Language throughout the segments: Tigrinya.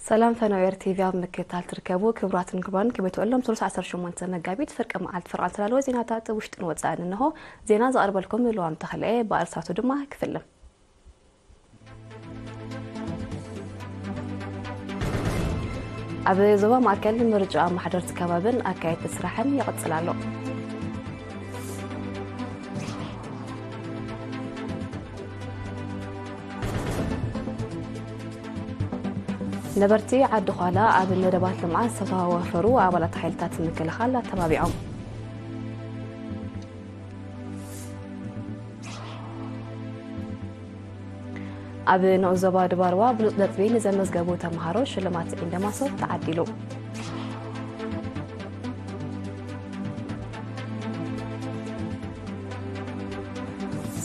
ሰላም ፈነዌር ቲቪ ኣብ ምክትታል ትርከቡ ክቡራትን ክቡራን፣ ከመይ ትውዕሎም? ሰሉስ ዓሰርተ ሸሞንተ መጋቢት ፍርቂ መዓልቲ ፍርቂ ዝተዳለወ ዜናታት ውሽጥን ወጻእን እንሆ። ዜና ዘቕርበልኩም ልዋም ተኽለየ፣ ብኣርስታቱ ድማ ክፍልም። ኣብ ዞባ ማእከል ምርጫ ኣመሓደርቲ ከባብን ኣካየድቲ ስራሕን ይቕጽል ኣሎ። ነበርቲ ዓዲ ዃላ ኣብ መደባት ልምዓት ዝተዋፈሩ ኣባላት ሓይልታት ምክልኻል ኣተባቢዖም። ኣብ ንኡስ ዞባ ድባርዋ ብሉጽ ነጥቢ ንዘመዝገቡ ተምሃሮ ሽልማት ዒንደማሶ ተዓዲሉ።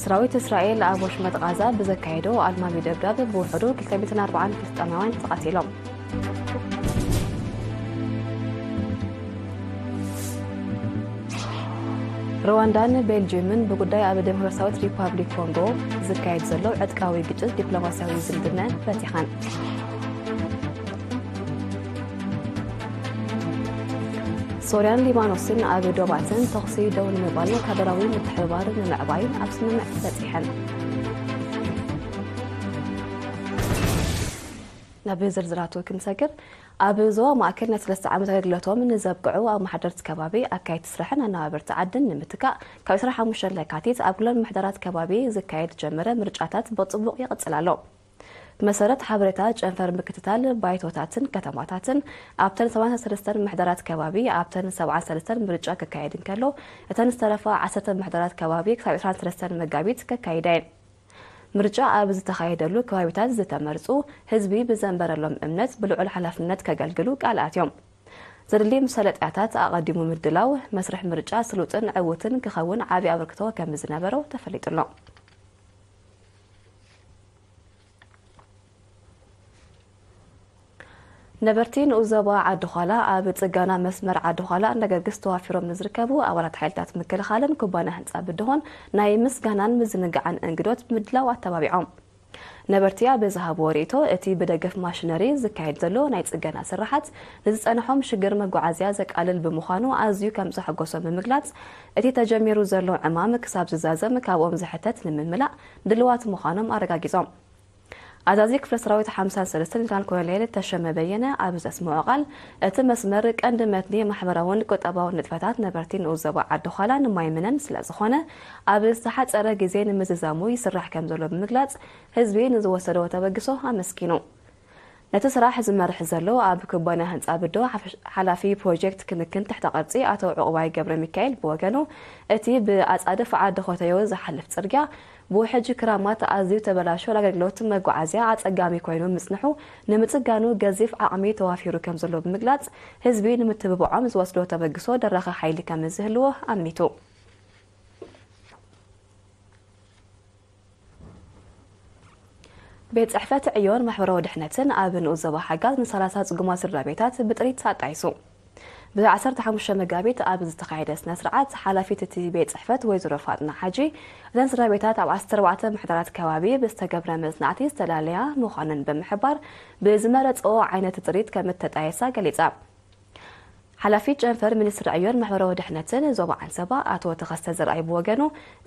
ሰራዊት እስራኤል ኣብ ወሽመጥ ቓዛ ብዘካየዶ ኣልማሚ ደብዳብ ብውሕዱ ክልተ ሚእትን ኣርባዓን ፍልስጤማውያን ተቐቲሎም። ሩዋንዳን ቤልጅየምን ብጉዳይ ኣብ ዴሞክራሲያዊት ሪፓብሊክ ኮንጎ ዝካየድ ዘሎ ዕጥቃዊ ግጭት ዲፕሎማሲያዊ ዝምድናን በቲኸን። ሶርያን ሊባኖስን ኣብ ዶባትን ተኹሲ ደው ንምባልን ወታደራዊ ምትሕብባር ንምዕባይን ኣብ ስምምዕ በጺሐን። ናብ ዝርዝራቱ ክንሰግር፣ ኣብ ዞባ ማእከል ናይ ሰለስተ ዓመት ኣገልግሎቶም ንዘብቅዑ ኣመሓደርቲ ከባቢ ኣካየድቲ ስራሕን ኣነባበርቲ ዓድን ንምትካእ ካብ ዕስራን ሓሙሽተን ለካቲት ኣብ ኩለን ምሕደራት ከባቢ ዝካየድ ጀመረ ምርጫታት ብጽቡቕ ይቕጽል ኣሎ። ብመሰረት ሓበሬታ ጨንፈር ምክትታል ባይቶታትን ከተማታትን፣ ኣብተን ሰብዓን ሰለስተን ምሕደራት ከባቢ ኣብተን ሰብዓን ሰለስተን ምርጫ ክካየድ እንከሎ፣ እተን ዝተረፋ ዓሰርተ ምሕደራት ከባቢ ክሳብ ዕስራን ሰለስተን መጋቢት ከካይዳ እየን። ምርጫ ኣብ ዝተኻየደሉ ከባቢታት ዝተመርጹ፣ ህዝቢ ብዘንበረሎም እምነት ብልዑል ሓላፍነት ከገልግሉ ቃል ኣትዮም። ዘድሊ መሳለጥያታት ኣቐዲሙ ምድላው፣ መስርሕ ምርጫ ስሉጥን ዕዉትን ክኸውን ዓቢ ኣበርክቶ ከም ዝነበሮ ተፈሊጡ ኣሎ። ነበርቲ ንኡስ ዞባ ዓዲ ዃላ ኣብ ጽገና መስመር ዓዲ ዃላ እንዳገርግስ ተዋፊሮም ንዝርከቡ ኣባላት ሓይልታት ምክልኻልን ኩባንያ ህንጻ ብድሆን ናይ ምስጋናን ምዝንጋዕን እንግዶት ብምድላው ኣተባቢዖም። ነበርቲ ኣብ ዝሃብዎ ርእይቶ፣ እቲ ብደገፍ ማሽነሪ ዝካየድ ዘሎ ናይ ጽገና ስራሓት ንዝጸንሖም ሽግር መጓዓዝያ ዘቃልል ብምዃኑ ኣዝዩ ከም ዘሐጎሶም ብምግላጽ፣ እቲ ተጀሚሩ ዘሎ ዕማም ክሳብ ዝዛዘም ካብኦም ዝሕተት ንምምላእ ድልዋት ምዃኖም ኣረጋጊጾም። ኣዛዚ ክፍለ ሰራዊት ሓምሳን ሰለስተን ሌተናል ኮሎኔል ተሸመ በየነ ኣብ ዘስምዖ ቃል፣ እቲ መስመር ቀንዲ መትኒ ማሕበራውን ቁጠባውን ንጥፈታት ነበርቲ ንኡስ ዞባ ዓዲ ዃላ ንማይ ምነን ስለ ዝኾነ፣ ኣብ ዝተሓጸረ ግዜ ንምዝዛሙ ይስራሕ ከም ዘሎ ብምግላጽ፣ ህዝቢ ንዝወሰዶ ተበግሶ ኣመስጊኑ። ነቲ ስራሕ ዝመርሕ ዘሎ ኣብ ኩባንያ ህንጻ ብዶ ሓፈሽ-፣ ሓላፊ ፕሮጀክት ክንክን ትሕተ ቅርጺ ኣቶ ዕቑባይ ገብረ ሚካኤል ብወገኑ፣ እቲ ብኣጻድፍ ዓዲ ኾተዮ ዝሓልፍ ጽርግያ ብውሕጅ ክራማት ኣዝዩ ተበላሽዮ፣ ንኣገልግሎት መጓዓዝያ ኣጸጋሚ ኮይኑ ምጽንሑ ንምጽጋኑ ገዚፍ ዓቕሚ ተዋፊሩ ከም ዘሎ ብምግላጽ፣ ህዝቢ ንምትብብዖም ዝወስዶ ተበግሶ ደራኺ ሓይሊ ከም ዝህልዎ ኣሚቱ። ቤት ጽሕፈት ዕዮን ማሕበራዊ ድሕነትን ኣብ ንኡስ ዞባ ሓጋዝ ንሰላሳ ጽጉማት ስድራ ቤታት ብጥሪት ኣጣይሱ። ብ ዓሰርተ ሓሙሽተ መጋቢት ኣብ ዝተኻየደ ስነ ስርዓት፣ ሓላፊት እቲ ቤት ጽሕፈት ወይዘሮ ፋጥና ሓጂ፣ እተን ስድራ ቤታት ኣብ ዓሰርተ ኣርባዕተ ምሕደራት ከባቢ ብዝተገብረ መጽናዕቲ ዝተላለያ ምዃነን ብምሕባር፣ ብዝመረጽኦ ዓይነት ጥሪት ከም እተጣየሳ ገሊጻ። ሓላፊ ጨንፈር ሚኒስትሪ ዕዮን ማሕበራዊ ድሕነትን ዞባ ዓንሰባ ኣቶ ተኸስተ ዘርኣይ ብወገኑ፣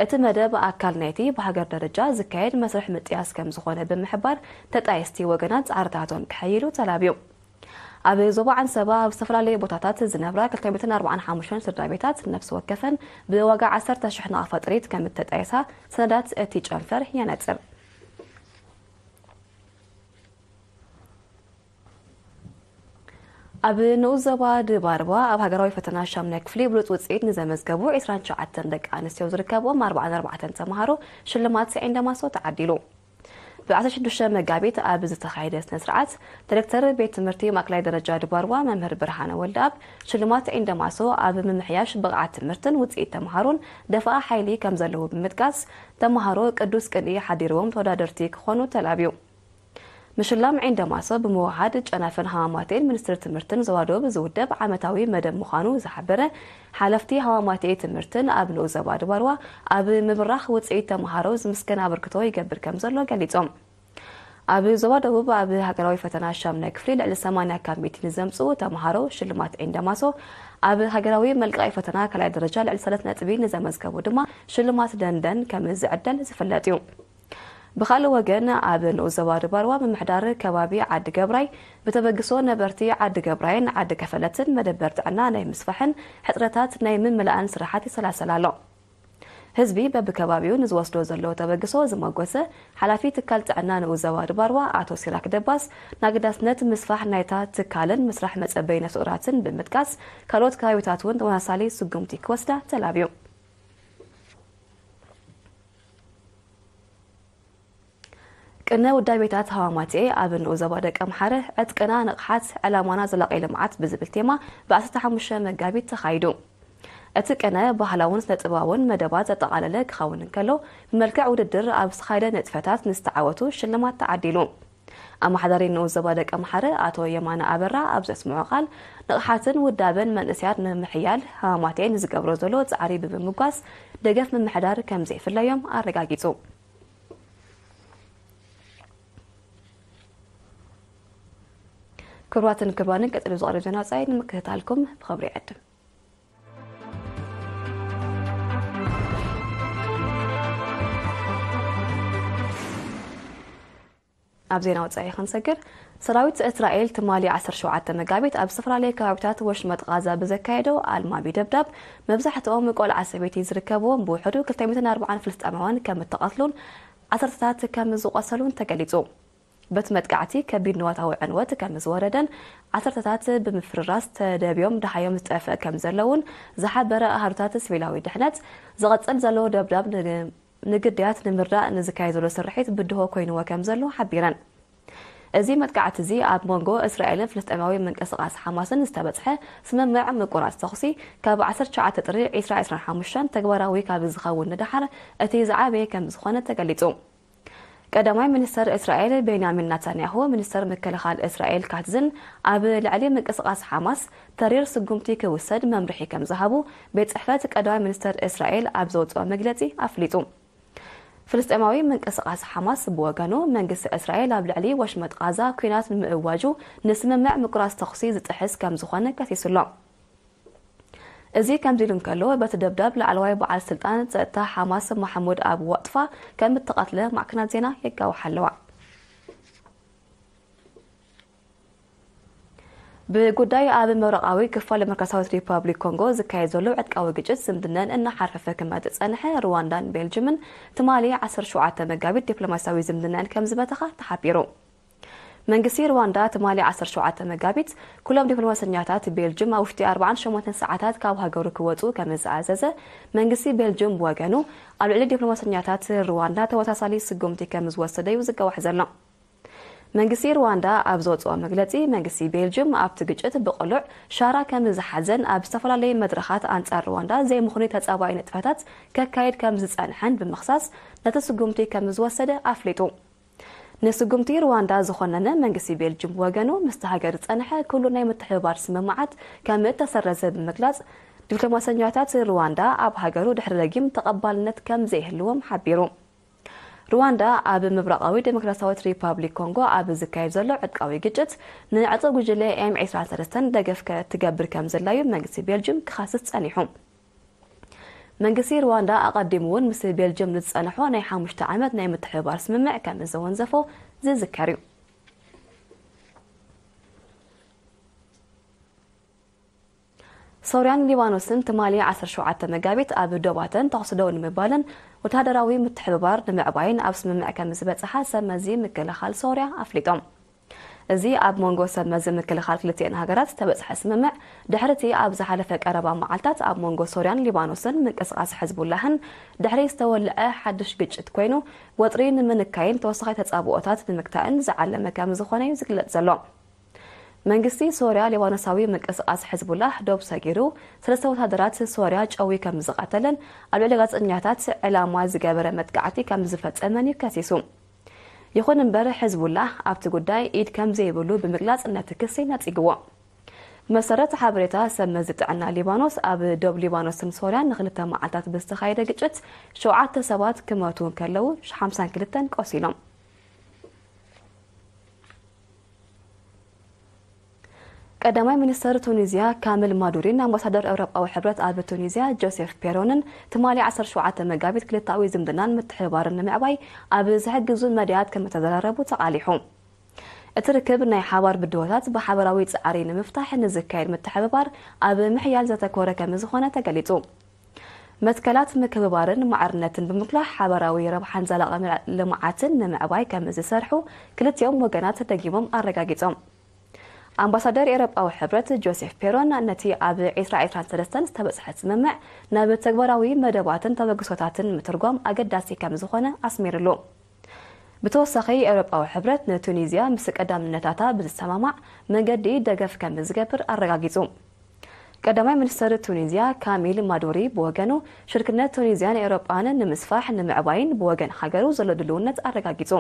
እቲ መደብ ኣካል ናይቲ ብሃገር ደረጃ ዝካየድ መስርሕ ምጥያስ ከም ዝኾነ ብምሕባር፣ ተጣየስቲ ወገናት ጻዕርታቶም ከሐይሉ ተላብዩ። ኣብ ዞባ ዓንሰባ ኣብ ዝተፈላለዩ ቦታታት ዝነብራ ክልተ ሚእትን ኣርባዓን ሓሙሽተን ስድራ ቤታት ነፍሲ ወከፈን ብዋጋ ዓሰርተ ሽሕ ናቕፋ ጥሪት ከም እተጣየሳ ሰነዳት እቲ ጨንፈር የነጽር። ኣብ ንኡስ ዞባ ድባርባ ኣብ ሃገራዊ ፈተና ሻምናይ ክፍሊ ብሉጽ ውጽኢት ንዘመዝገቡ ዕስራን ትሽዓተን ደቂ ኣንስትዮ ዝርከብኦም ኣርባዓን ኣርባዕተን ተምሃሮ ሽልማት ዒንደማሶ ተዓዲሉ። ብ ዓሰርተ ሽዱሽተ መጋቢት ኣብ ዝተኻየደ ስነ ስርዓት፣ ዳይሬክተር ቤት ትምህርቲ ማእከላይ ደረጃ ድባርዋ መምህር ብርሃነ ወልደኣብ፣ ሽልማት ዒንደማሶ ኣብ ምምሕያሽ ብቕዓት ትምህርትን ውጽኢት ተምሃሮን ደፋኣ ሓይሊ ከም ዘለዎ ብምጥቃስ፣ ተምሃሮ ቅዱስ ቅንኢ ሓዲርዎም ተወዳደርቲ ክኾኑ ተላብዩ። ምሽላም ዒንደማሶ ብምውሃድ ጨናፍን ሃማማቴን ሚኒስትሪ ትምህርትን ዞባ ደቡብ ዝውደብ ዓመታዊ መደብ ምዃኑ ዝሓበረ ሓለፍቲ ሃማማቴ ትምህርትን ኣብ ንኡስ ዞባ ድባርዋ፣ ኣብ ምብራኽ ውጽኢት ተምሃሮ ዝምስገን ኣበርክቶ ይገብር ከም ዘሎ ገሊጾም። ኣብ ዞባ ደቡብ ኣብ ሃገራዊ ፈተና ሻምናይ ክፍሊ ልዕሊ ሰማንያ ካብ ሚእቲ ንዘምጽኡ ተምሃሮ ሽልማት ዒንደማሶ፣ ኣብ ሃገራዊ መልቀቒ ፈተና ካልኣይ ደረጃ ልዕሊ ሰለስተ ነጥቢ ንዘመዝገቡ ድማ ሽልማት ደንደን ከም ዝዕደል ዝፍለጥ እዩ። ብኻልእ ወገን ኣብ ንኡስ ዞባ ድባርዋ ምምሕዳር ከባቢ ዓዲ ገብራይ ብተበግሶ ነበርቲ ዓዲ ገብራይን ዓዲ ከፈለትን መደበር ጥዕና ናይ ምስፋሕን ሕጽረታት ናይ ምምላእን ስራሓት ይሰላሰል ኣሎ። ህዝቢ በብከባቢኡ ንዝወስዶ ዘሎ ተበግሶ ዝመጎሰ ሓላፊ ትካል ጥዕና ንኡስ ዞባ ድባርዋ ኣቶ ሲራክ ደባስ፣ ናግዳስነት ምስፋሕ ናይታ ትካልን ምስራሕ መጸበይ ነፍሰ ጡራትን ብምጥቃስ፣ ካልኦት ከባቢታት እውን ተመሳሳሊ ስጉምቲ ክወስዳ ተላብዩ። ቅነ ውዳቤታት ሃዋማትኤ ኣብ ንኡስ ዞባ ደቀምሓረ ዕጥቅና ንቕሓት ዕላማና ዘላቒ ልምዓት ብዝብል ቴማ ብ ዓሰርተ ሓሙሽተ መጋቢት ተኻይዱ። እቲ ቅነ ባህላውን ስነ ጥበባውን መደባት ዘጠቓለለ ክኸውን እንከሎ፣ ብመልክዕ ውድድር ኣብ ዝተኻየደ ንጥፈታት ንዝተዓወቱ ሽልማት ተዓዲሉ። ኣመሓዳሪ ንኡስ ዞባ ደቀምሓረ ኣቶ የማነ ኣበራ ኣብ ዘስምዖ ቃል፣ ንቕሓትን ውዳበን መንእሰያት ንምሕያል ሃማቴ ንዝገብሮ ዘሎ ጻዕሪ ብምምጓስ ደገፍ ምምሕዳር ከም ዘይፍለዮም ኣረጋጊጹ። ክቡራትን ክቡራንን ቀጺሉ ዝቐርብ ዜና ወጻኢ ንምክትታልኩም ብኽብሪ ይዕድም። ኣብ ዜና ወጻኢ ክንሰግር፣ ሰራዊት እስራኤል ትማሊ ዓሰርተ ሸውዓተ መጋቢት ኣብ ዝተፈላለዩ ከባቢታት ወሽመጥ ቃዛ ብዘካየዶ ኣልማቢ ደብዳብ መብዛሕትኦም ቆልዓ ሰበይቲ ዝርከብዎም ብውሕዱ ክልተ ሚእትን ኣርባዓን ፍልስጤማውያን ከም እተቐትሉን ዓሰርተታት ከም ዝቖሰሉን ተገሊጹ። በቲ መጥቃዕቲ ከቢድ ንዋታዊ ዕንወት ከም ዝወረደን ዓሰርተታት ብምፍርራስ ተደብዮም ደሃዮም ዝጠፍእ ከም ዘለውን ዝሓበረ ኣሃዱታት ሲቪላዊ ድሕነት፣ ዝቐጽል ዘሎ ደብዳብ ን-፣ ንግዳያት ንምርዳእ ንዝካየድ ዘሎ ስርሒት ብድሆ ኮይንዎ ከም ዘሎ ሓቢረን። እዚ መጥቃዕቲ እዚ ኣብ መንጎ እስራኤልን ፍልስጤማዊ ምንቅስቓስ ሓማስን ዝተበጽሐ ስምምዕ ምቁራጽ ተኹሲ ካብ ዓሰርተ ትሽዓተ ጥሪ ዕስራ ዕስራን ሓሙሽተን ተግባራዊ ካብ ዝኸውን ንደሓር እቲ ዝዓበየ ከም ዝኾነ ተገሊጹ። ቀዳማይ ሚኒስተር እስራኤል ቤንያሚን ናታንያሁ፣ ሚኒስተር ምክልኻል እስራኤል ካትዝን ኣብ ልዕሊ ምንቅስቓስ ሓማስ ተሪር ስጉምቲ ክውሰድ መምርሒ ከም ዝሃቡ ቤት ጽሕፈት ቀዳማይ ሚኒስተር እስራኤል ኣብ ዘውጽኦ መግለጺ ኣፍሊጡ። ፍልስጤማዊ ምንቅስቓስ ሓማስ ብወገኑ፣ መንግስቲ እስራኤል ኣብ ልዕሊ ወሽመጥ ቃዛ ኲናት ንምእዋጁ ንስምምዕ ምቁራጽ ተኹሲ ዝጥሕስ ከም ዝኾነ ከሲሱ ኣሎ። እዚ ከምዚ ኢሉ እንከሎ፣ በቲ ደብዳብ ላዕለዋይ በዓል ስልጣን ጸጥታ ሓማስ ማሕሙድ ኣቡ ዋጥፋ ከም እተቐትለ ማዕከናት ዜና የጋውሓ ኣለዋ። ብጉዳይ ኣብ ምብራቓዊ ክፋል ዲሞክራሲያዊት ሪፓብሊክ ኮንጎ ዝካየድ ዘሎ ዕጥቃዊ ግጭት ዝምድነን እናሓርፈፈ ክመጽእ ዝጸንሐ ሩዋንዳን ቤልጅምን ትማሊ ዓሰርተ ሸውዓተ መጋቢት ዲፕሎማሲያዊ ዝምድነን ከም ዝበተኻ ተሓቢሩ። መንግስቲ ሩዋንዳ ትማሊ ዓሰርተ ሸውዓተ መጋቢት ኩሎም ዲፕሎማሰኛታት ቤልጅም ኣብ ውሽጢ ኣርባዓን ሸሞንተን ሰዓታት ካብ ሃገሩ ክወጹ ከም ዝኣዘዘ፣ መንግስቲ ቤልጅም ብወገኑ ኣብ ልዕሊ ዲፕሎማሰኛታት ሩዋንዳ ተመሳሳሊ ስጉምቲ ከም ዝወሰደ እዩ ዝጋዋሕ ዘሎ። መንግስቲ ሩዋንዳ ኣብ ዘውጽኦ መግለጺ፣ መንግስቲ ቤልጅም ኣብቲ ግጭት ብቕሉዕ ሻራ ከም ዝሓዘን ኣብ ዝተፈላለዩ መድረኻት ኣንጻር ሩዋንዳ ዘይምኽኑይ ተጻባኢ ንጥፈታት ከካይድ ከም ዝጸንሐን ብምኽሳስ፣ ነቲ ስጉምቲ ከም ዝወሰደ ኣፍሊጡ። ንስጉምቲ ሩዋንዳ ዝኾነነ መንግስቲ ቤልጅም ወገኑ ምስቲ ሃገር ዝጸንሐ ኩሉ ናይ ምትሕብባር ስምምዓት ከም እተሰረዘ ብምግላጽ፣ ዲፕሎማሰኛታት ሩዋንዳ ኣብ ሃገሩ ድሕሪ ደጊም ተቐባልነት ከም ዘይህልዎም ሓቢሩ። ሩዋንዳ ኣብ ምብራቓዊ ዴሞክራሲያዊት ሪፓብሊክ ኮንጎ ኣብ ዝካየድ ዘሎ ዕጥቃዊ ግጭት ንዕጡቕ ጉጅለ ኤም ዕስራን ሰለስተን ደገፍ ከ-፣ ትገብር ከም ዘላዩ መንግስቲ ቤልጅም ክኸስስ ጸኒሑ። መንግስቲ ሩዋንዳ ኣቐዲሙ እውን ምስ ቤልጅም ንዝጸንሖ ናይ ሓሙሽተ ዓመት ናይ ምትሕብባር ስምምዕ ከም ዘወንዘፎ ዝዝከር እዩ። ሶርያን ሊባኖስን ትማሊ ዓሰርተ ሸውዓተ መጋቢት ኣብ ዶባተን ተኹሲ ደው ንምባልን ወተሃደራዊ ምትሕብባር ንምዕባይን ኣብ ስምምዕ ከም ዝበጽሓ ሰብ መዚ ምክልኻል ሶርያ ኣፍሊጦም። እዚ ኣብ መንጎ ሰብ መዚ ምክልኻል ክልቲኤን ሃገራት ዝተበጽሐ ስምምዕ፣ ድሕሪ እቲ ኣብ ዝሓለፈ ቀረባ መዓልታት ኣብ መንጎ ሶርያን ሊባኖስን ምንቅስቓስ ሕዝቡላህን ድሕሪ ዝተወልዐ ሓድሽ ግጭት ኮይኑ፣ ወጥሪ ንምንካይን ተወሳኺ ተጻብኦታት ንምግታእን ዝዓለመ ከም ዝኾነ እዩ ዝግለጽ ዘሎ። መንግስቲ ሶርያ፣ ሊባኖሳዊ ምንቅስቓስ ሕዝቡላህ ዶብ ሰጊሩ፣ ሰለስተ ወታደራት ሶርያ ጨዊ ከም ዝቐተለን ኣብ ልዕሊ ጋዜጠኛታት ዕላማ ዝገበረ መጥቃዕቲ ከም ዝፈጸመን እዩ ከሲሱ። ይኹን እምበር፣ ሕዝቡላህ ኣብቲ ጉዳይ ኢድ ከም ዘይብሉ ብምግላጽ ነቲ ክሲ ነጺግዎ። ብመሰረት ሓበሬታ ሰብ መዚ ጥዕና ሊባኖስ፣ ኣብ ዶብ ሊባኖስን ሶርያን ንክልተ መዓልታት ብዝተኻየደ ግጭት ሸውዓተ ሰባት ክመቱ እንከለዉ፣ ሓምሳን ክልተን ቆሲሎም። ቀዳማይ ሚኒስተር ቱኒዝያ ካምል ማዱሪን ኣምባሳደር ኤውሮጳዊ ሕብረት ኣብ ቱኒዝያ ጆሴፍ ፔሮንን ትማሊ ዓሰርተ ሸውዓተ መጋቢት ክልተኣዊ ዝምድናን ምትሕብባርን ንምዕባይ ኣብ ዝሕግዙ መዳያት ከም እተዘራረቡ ተቓሊሑ። እቲ ርክብ ናይ ሓባር ብድሆታት ብሓባራዊ ጻዕሪ ንምፍታሕ ንዝካየድ ምትሕብባር ኣብ ምሕያል ዘተኮረ ከም ዝኾነ ተገሊጹ። መትከላት ምክብባርን ማዕርነትን ብምጉላሕ ሓባራዊ ረብሓን ዘላቒ ልምዓትን ንምዕባይ ከም ዝሰርሑ ክልቲኦም ወገናት ደጊሞም ኣረጋጊጾም። ኣምባሳደር ኤውሮጳዊ ሕብረት ጆሴፍ ፔሮን ነቲ ኣብ ዕስራ ዕስራን ሰለስተን ዝተበጽሐ ስምምዕ ናብ ተግባራዊ መደባትን ተበግሶታትን ምትርጓም ኣገዳሲ ከም ዝኾነ ኣስሚርሉ። ብተወሳኺ ኤውሮጳዊ ሕብረት ንቱኒዝያ ምስ ቀዳምነታታ ብዝሰማማዕ መንገዲ ደገፍ ከም ዝገብር ኣረጋጊጹ። ቀዳማይ ሚኒስተር ቱኒዝያ ካሚል ማዱሪ ብወገኑ ሽርክነት ቱኒዝያን ኤውሮጳን ንምስፋሕ ንምዕባይን ብወገን ሃገሩ ዘሎ ድልውነት ኣረጋጊጹ።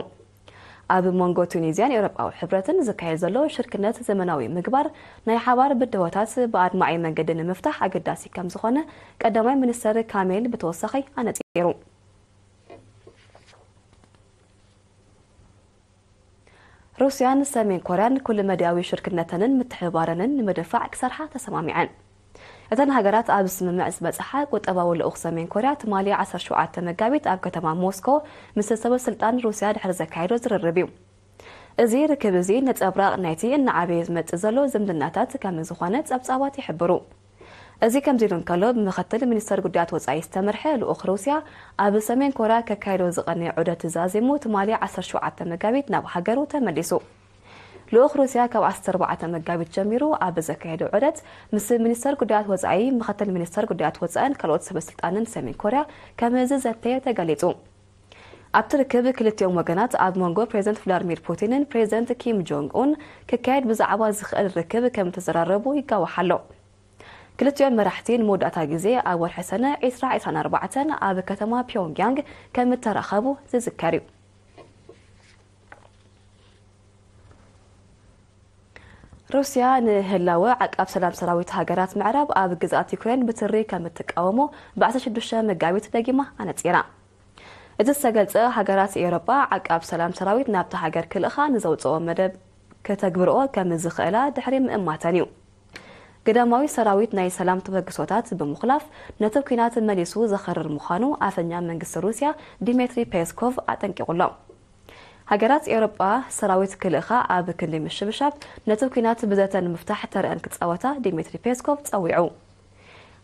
ኣብ መንጎ ቱኒዝያን ኤውሮጳዊ ሕብረትን ዝካየድ ዘሎ ሽርክነት ዘመናዊ ምግባር ናይ ሓባር ብድሆታት ብኣድማዒ መንገዲ ንምፍታሕ ኣገዳሲ ከም ዝኾነ ቀዳማይ ሚኒስተር ካሜል ብተወሳኺ ኣነጺሩ። ሩስያን ሰሜን ኮርያን ኩሉ መዳያዊ ሽርክነተንን ምትሕብባረንን ንምድፋዕ ክሰርሓ ተሰማሚዐን። እተን ሃገራት ኣብ ስምምዕ ዝበጽሓ ቁጠባዊ ልኡኽ ሰሜን ኮርያ ትማሊ ዓሰርተ ሸውዓተ መጋቢት ኣብ ከተማ ሞስኮ ምስ ሰበ ስልጣን ሩስያ ድሕሪ ዘካየዶ ዝርርብ እዩ። እዚ ርክብ እዚ ነጸብራቕ ናይቲ እናዓበየ ዝመጽእ ዘሎ ዝምድናታት ከም ዝኾነ ጸብጻባት ይሕብሩ። እዚ ከምዚ ኢሉ እንከሎ፣ ብምኽትል ሚኒስተር ጉዳያት ወጻኢ ዝተመርሐ ልኡኽ ሩስያ ኣብ ሰሜን ኮርያ ከካይዶ ዝቐነየ ዑደት ዛዚሙ ትማሊ ዓሰርተ ሸውዓተ መጋቢት ናብ ሃገሩ ተመሊሱ። ልኡኽ ሩስያ ካብ ዓሰርተ ኣርባዕተ መጋቢት ጀሚሩ ኣብ ዘካየዶ ዑደት ምስ ሚኒስተር ጉዳያት ወጻኢ፣ ምኽትል ሚኒስተር ጉዳያት ወጻእን ካልኦት ሰበ ስልጣንን ሰሜን ኮርያ ከም ዝዘተየ ተገሊጹ። ኣብቲ ርክብ ክልቲኦም ወገናት ኣብ መንጎ ፕሬዝደንት ቭላድሚር ፑቲንን ፕሬዝደንት ኪም ጆንግ ኡን ክካየድ ብዛዕባ ዝኽእል ርክብ ከም እተዘራረቡ ይጋዋሕ ኣሎ። ክልቲኦም መራሕቲ ንመወዳእታ ግዜ ኣብ ወርሒ ሰነ ዕስራ ዕስራን ኣርባዕተን ኣብ ከተማ ፒዮንግያንግ ከም እተራኸቡ ዝዝከር እዩ። ሩስያ ንህላወ ዓቃብ ሰላም ሰራዊት ሃገራት ምዕራብ ኣብ ግዝኣት ዩክሬን ብትሪ ከም እትቃወሞ ብዓሰርተ ሽዱሽተ መጋቢት ደጊማ ኣነጺራ። እቲ ዝተገልጸ፣ ሃገራት ኤውሮጳ ዓቃብ ሰላም ሰራዊት ናብታ ሃገር ክልእኻ ንዘውጽኦ መደብ ከተግብርኦ ከም ዝኽእላ ድሕሪ ምእማተን እዩ። ግዳማዊ ሰራዊት ናይ ሰላም ተበግሶታት ብምኹላፍ ነቲ ኲናት መሊሱ ዘኸርር ምዃኑ ኣፈኛ መንግስቲ ሩስያ ዲሜትሪ ፔስኮቭ ኣጠንቂቑ ኣሎ። ሃገራት ኤውሮጳ ሰራዊት ክልእኻ ኣብ ክንዲ ምሽብሻብ ነቲ ኲናት ብዘተ ንምፍታሕ ተረአን ክጻወታ ዲሜትሪ ፔስኮቭ ጸዊዑ።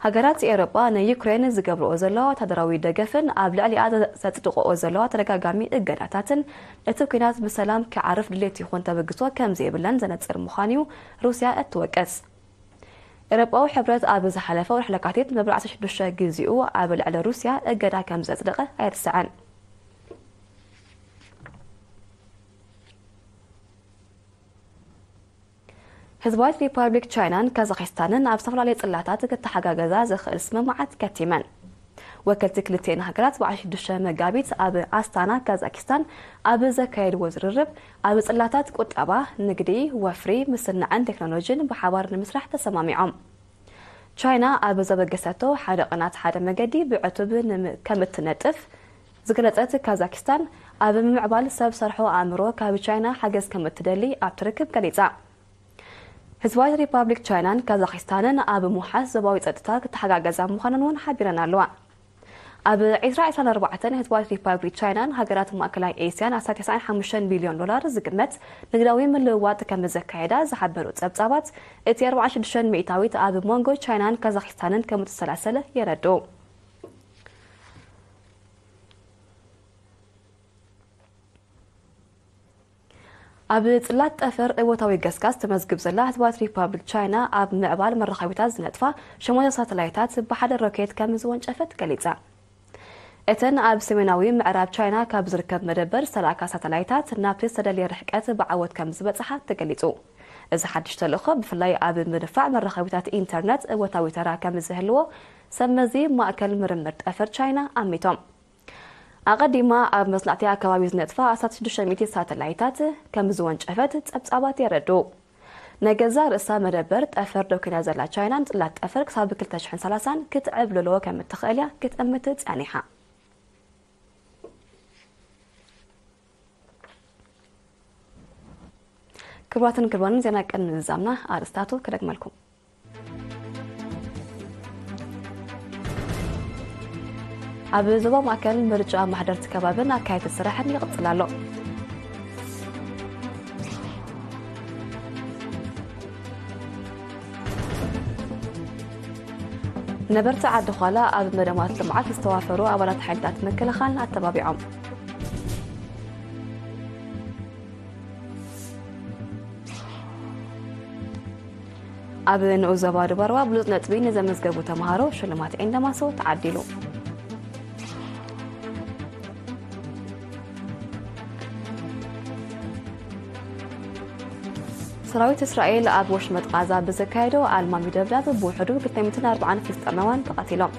ሃገራት ኤውሮጳ ንዩክሬን ዝገብርኦ ዘለዋ ወታደራዊ ደገፍን ኣብ ልዕሊኣ ዘጽድቕኦ ዘለዋ ተደጋጋሚ እገዳታትን እቲ ኲናት ብሰላም ክዓርፍ ድሌት ይኹን ተበግሶ ከም ዘይብለን ዘነጽር ምዃኑ እዩ ሩስያ እትወቅስ። ኤውሮጳዊ ሕብረት ኣብ ዝሓለፈ ወርሒ ለካቲት ንመበል ዓሰርተ ሽዱሽተ ግዜኡ ኣብ ልዕሊ ሩስያ እገዳ ከም ዘጽደቐ ኣይርስዕን። ህዝባዊት ሪፓብሊክ ቻይናን ካዛኺስታንን ኣብ ዝተፈላለዩ ጽላታት ክተሓጋገዛ ዝኽእል ስምምዓት ከቲመን። ወከልቲ ክልቲኤን ሃገራት ብዓሰርተ ሽዱሽተ መጋቢት ኣብ ኣስታና ካዛኪስታን ኣብ ዘካየድዎ ዝርርብ ኣብ ጽላታት ቁጠባ፣ ንግዲ፣ ወፍሪ፣ ምስናዕን ቴክኖሎጂን ብሓባር ንምስራሕ ተሰማሚዖም። ቻይና ኣብ ዘበገሰቶ ሓደ ቅናት ሓደ መገዲ ብዕቱብ ከም እትነጥፍ ዝገለጸት ካዛኪስታን፣ ኣብ ምምዕባል ሰብ ሰርሖ ኣእምሮ ካብ ቻይና ሓገዝ ከም እትደሊ ኣብቲ ርክብ ገሊጻ። ህዝባዊት ሪፓብሊክ ቻይናን ካዛኪስታንን ኣብ ምውሓስ ዞባዊ ጸጥታ ክተሓጋገዛ ምዃነን እውን ሓቢረን ኣለዋ። ኣብ ዕስራ ዕስራን ኣርባዕተን ህዝባዊት ሪፓብሊክ ቻይናን ሃገራት ማእከላይ ኤስያን ኣስታት ተስዓን ሓሙሽተን ቢልዮን ዶላር ዝግመት ንግዳዊ ምልውዋጥ ከም ዘካየዳ ዝሓበሩ ጸብጻባት፣ እቲ ኣርባዓን ሽዱሽተን ሚእታዊት ኣብ መንጎ ቻይናን ካዛኪስታንን ከም እተሰላሰለ የረድኡ። ኣብ ጽላት ጠፈር እወታዊ ገስጋስ ተመዝግብ ዘላ ህዝባዊት ሪፓብሊክ ቻይና፣ ኣብ ምዕባል መራኸቢታት ዝነጥፋ ሸሞንተ ሳተላይታት ብሓደ ሮኬት ከም ዝወንጨፈት ገሊጻ። እተን ኣብ ሰሜናዊ ምዕራብ ቻይና ካብ ዝርከብ መደበር ዝተላእካ ሳተላይታት ናብቲ ዝተደልየ ርሕቀት ብዓወት ከም ዝበጽሓ ተገሊጹ። እዚ ሓድሽ ተልእኾ ብፍላይ ኣብ ምድፋዕ መራኸቢታት ኢንተርነት እወታዊ ተራ ከም ዝህልዎ ሰብ መዚ ማእከል ምርምር ጠፈር ቻይና ኣሚቶም። ኣቐዲማ ኣብ መጽናዕቲ ኣከባቢ ዝነጥፋ ኣስታት ሽዱሽተ ሚእቲ ሳተላይታት ከም ዝወንጨፈት ጸብጻባት የረድኡ። ናይ ገዛእ ርእሳ መደበር ጠፈር ደው ኮይና ዘላ ቻይና፣ ንጽላት ጠፈር ክሳብ ክልተ ሽሕን ሰላሳን ክትዕብልሎ ከም እትኽእል እያ ክትእምት ጸኒሓ። ክቡራትን ክቡራንን፣ ዜና ቅድሚ ምዝዛምና ኣርእስታቱ ክደግመልኩም። ኣብ ዞባ ማእከል ምርጫ ኣመሓደርቲ ከባብን ኣካየድቲ ስራሕን ይቕጽል ኣሎ። ነበርቲ ዓዲ ዃላ ኣብ መደማት ልምዓት ዝተዋፈሩ ኣባላት ሓይልታት ምክልኻል ኣተባቢዖም። ኣብ ንኡስ ዞባ ዱባርዋ ብሉጽ ነጥቢ ንዘመዝገቡ ተምሃሮ ሽልማት ኤንደማሶ ተዓዲሉ። ሰራዊት እስራኤል ኣብ ወሽመጥ ቃዛ ብዘካየዶ ኣልማሚ ደብዳብ ብውሕዱ ክልተ ሚእትን ኣርብዓን ፍልስጤማውያን ተቐቲሎም።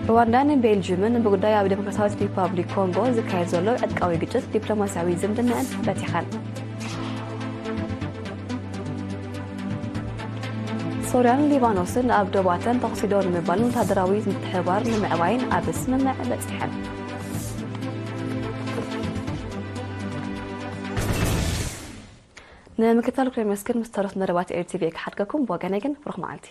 ሩዋንዳን ቤልጅምን ብጉዳይ ኣብ ዴሞክራሲያዊት ሪፓብሊክ ኮንጎ ዝካየድ ዘሎ ዕጥቃዊ ግጭት ዲፕሎማሲያዊ ዝምድናኣን በቲኸን። ሶርያን ሊባኖስን ኣብ ዶባተን ተኹሲ ደው ንምባልን ወታደራዊ ምትሕብባር ንምዕባይን ኣብ ስምምዕ በጺሐን። ንምክትታል ክረመስክን ምስ ተረፍ መደባት ኤርቲቪ ክሓድገኩም። ብወገነይ ግን ብሩኽ መዓልቲ።